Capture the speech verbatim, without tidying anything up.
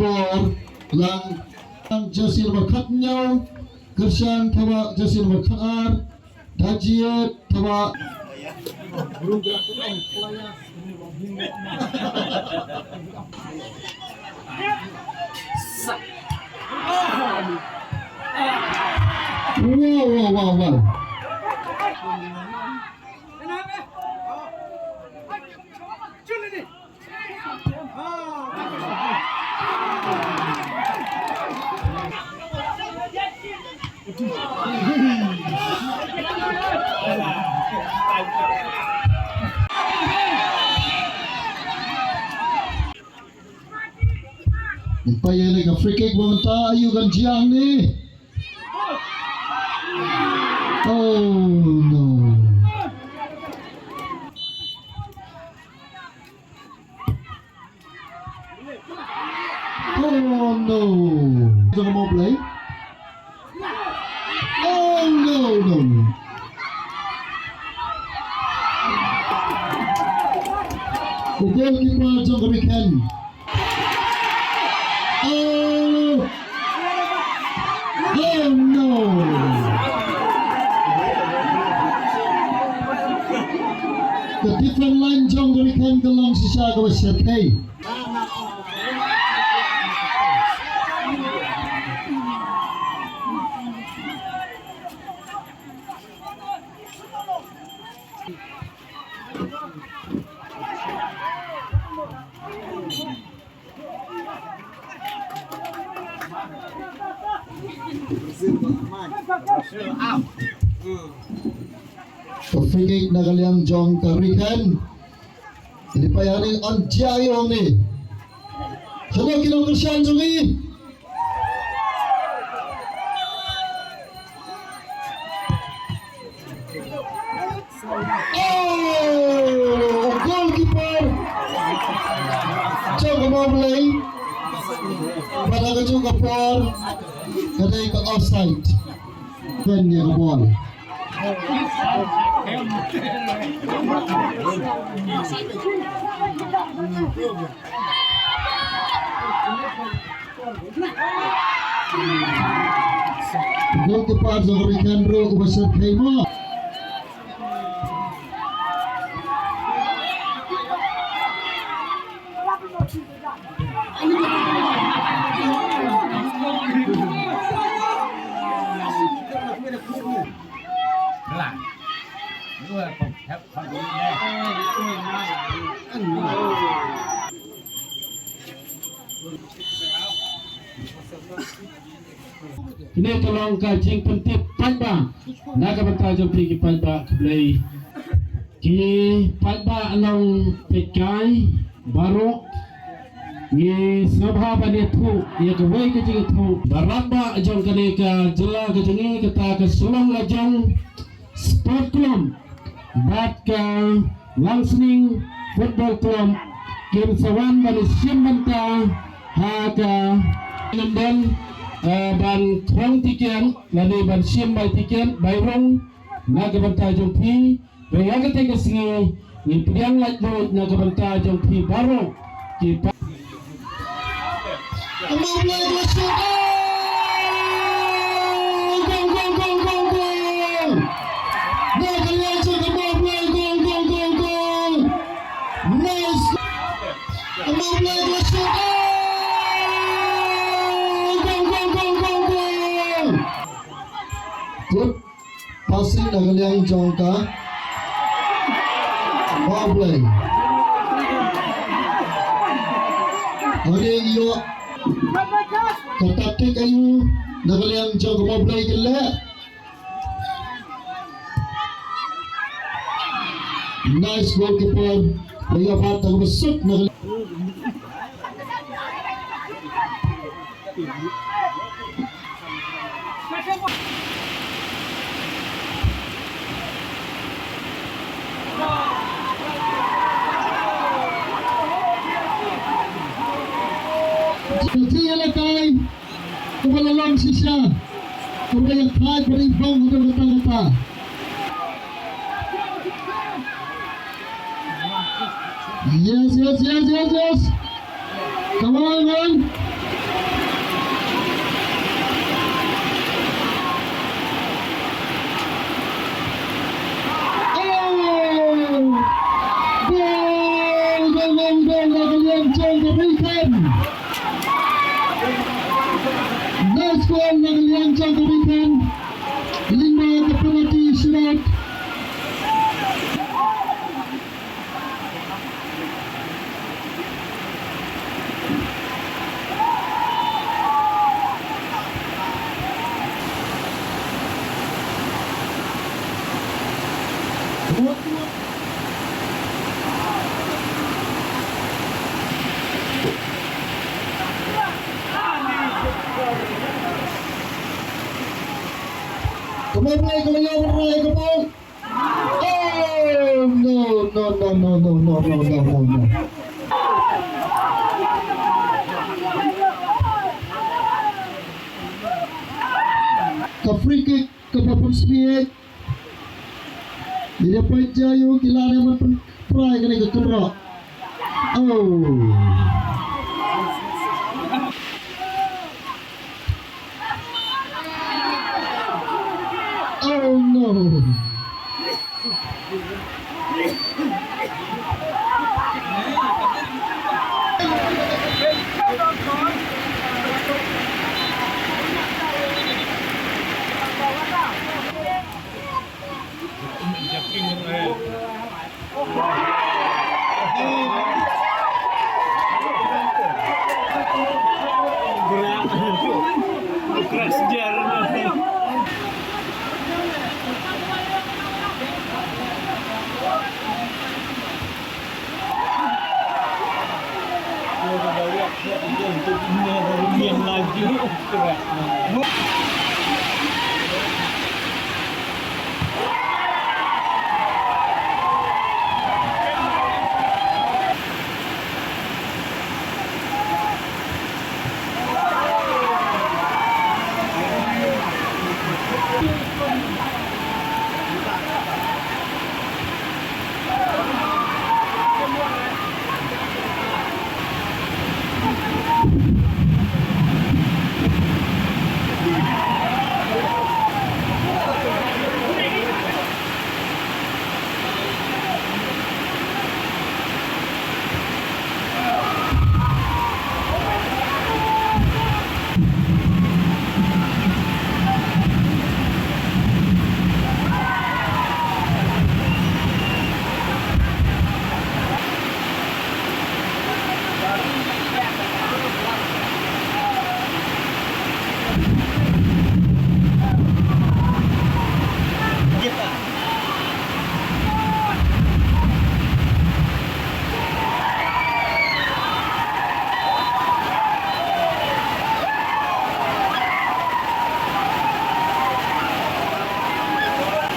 Por lang, lang jersey number khathynñiew, kyrshan thabah jersey number khatar, da jied thabah. Wow, wow, wow, wow. Mynta ïa kane ka free kick ba mynta aïu kan jia hangne. Oh no. Oh no. Jong ka Mawblei. Oh no, no, no. The goalkeeper jong ka Rikhen. Oh. Oh no. Ka defense line jong ka Rikhen ka long shisha kaba shyrkhei. Ka free kick na ka liang jong ka Rikhen. Ini payah ni, an jia ïa ong ni. Shano ki nongkyrshan jong ngi? Oh, goalkeeper jong ka Mawblei. Bad ha kajuh ka por ka dei ka offside. Ken ïa ka bol. Goalkeeper jong ka Rikhen ruh uba shyrkhei mo. Kine ka long ka jingpyntip paidbah na ka bynta jong phi ki paidbah, khublei. Ki paidbah nongpeitkai baroh, ngi sngewbha ban ïathuh ïa kawei ka jingïathuh ba rangbah jong kane ka jylla ka jong ngi, kata ka Shillong Lajong Sport Club bad ka Langsning Football Club kin sa wan ban shim bynta ha ka nongdon, eh, ban khrong tiket lane ban shim bai tiket bai rung na ka bynta jong phi. Ba ïa kata ka sngi ngi pdiang laitluid na ka bynta jong phi baroh ki pa. Ka Mawblei ka la shoot. Gong, gong, gong, gong, gong. Na ka liang jong ka Mawblei, gong, gong, gong, gong. Nice. Ka Mawblei ka la shoot. Gong, gong, gong, gong, gong. Good. Passing na ka liang jong ka Mawblei. Hangne ïoh ka tactic aïu na ka liang jong ka Mawblei ki leh. Nice goalkeeper. Leh ïa pat ta ka ba suk na ka liang. Ka jingïalehkai kaba la long shisha, kaba ïakhaiñ bad ibong haduh katta katta. Yes, yes, yes, yes, yes. Come on, man. Score na ka liang jong ka Big Ben lyngba ka penalty shootout. Kumne kumne kumne kumne kumne. Oh, no, no, no. Ka free kick kaba pynsmit. Ïa peit ïa u ki la ne ban pynpra ïa kane ka kynroh. Oh. Oh no.